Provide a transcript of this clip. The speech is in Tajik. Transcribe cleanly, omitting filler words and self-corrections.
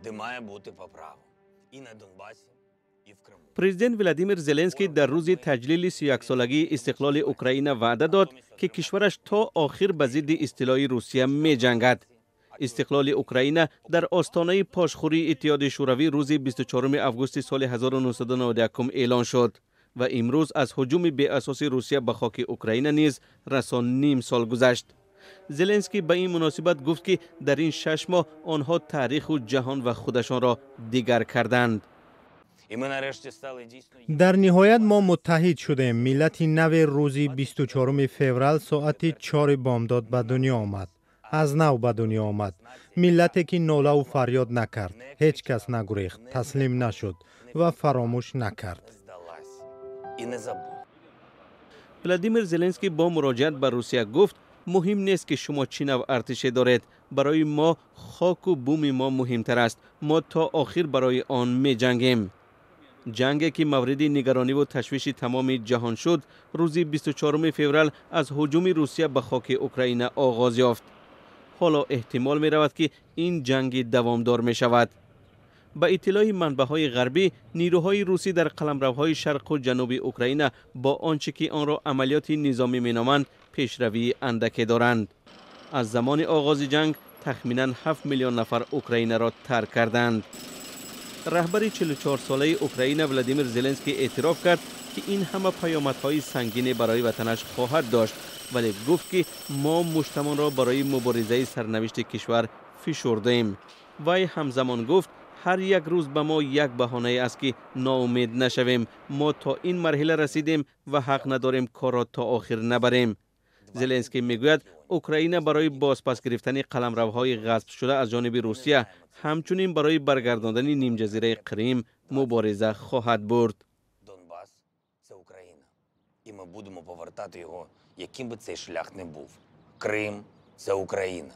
Де має бути по праву. І на Донбасі, і в Криму. Президент Владимир Зеленский дар рӯзи таҷлили 31-солагии истиқлоли Украина ваъда дод, ки кишвараш то охир ба зидди истилои Русия меҷангад. Истиқлоли Украина дар остонаи пошхӯрии Иттиҳоди Шӯравӣ рӯзи 24 августи соли 1991 эълон шуд ва имрӯз аз ҳуҷуми беасоси Русия ба хоки Украина низ расо ним сол гузашт. Зеленский ба ин муносибат гуфт, ки дар ин 6 моҳ онҳо таъриху ҷаҳон ва худашонро дигар карданд. І ми нарешті стали дійсно Дар ниҳоят мо муттаҳид шудем. Миллати нави рӯзи 24 феврал соати 4 бомдод ба дунё омад, аз нав ба дунё омад. Миллате, ки нолаву фарёд накард, ҳеҷ кас нагурехт, таслим нашуд ва фаромӯш накард. Не здалась і не забула. Владимир Зеленский бо муроҷиат ба Русия гуфт: «Муҳим нест, ки шумо чӣ навъ артише доред, барои мо хоку буми мо муҳимтар аст. Мо то охир барои он меҷангем». Ҷанге, ки мавриди нигарониву ташвиши тамоми ҷаҳон шуд, рӯзи 24 феврал аз ҳуҷуми Русия ба хоки Украина оғоз ёфт. Ҳоло эҳтимол меравад, ки ин ҷанги давомдор мешавад. Ба иттилои манбаъҳои ғарбӣ, нирӯҳои русӣ дар қаламравҳои шарқу ҷануби Украина бо он чӣ ки онро амалиёти низомӣ меноманд, пешравии андаке доранд. Аз замони оғози ҷанг тахминан 7 миллион нафар Украинаро тарк карданд. Раҳбари 44-солаи Украина Владимир Зеленский эътироф кард, ки ин ҳама паёмадҳои сангине барои ватанаш хоҳад дошт, вале гуфт, ки мо муштамонро барои муборизаи сарнавишти кишвар фишурдаем. Вай ҳамзамон гуфт: «Ҳар як рӯз ба мо як баҳонае аст, ки ноумед нашавем. Мо то ин марҳила расидем ва ҳақ надорем корро то охир набарем». Зеленский мегӯяд, Украина барои бозпас гирифтани қаламравҳои ғасбшуда аз ҷониби Русия, ҳамчунин барои баргардондани нимҷазираи Қрим мубориза хоҳад бурд. Донбас — це Україна. І ми будемо повертати його, яким би цей шлях не був. Крим — це Україна.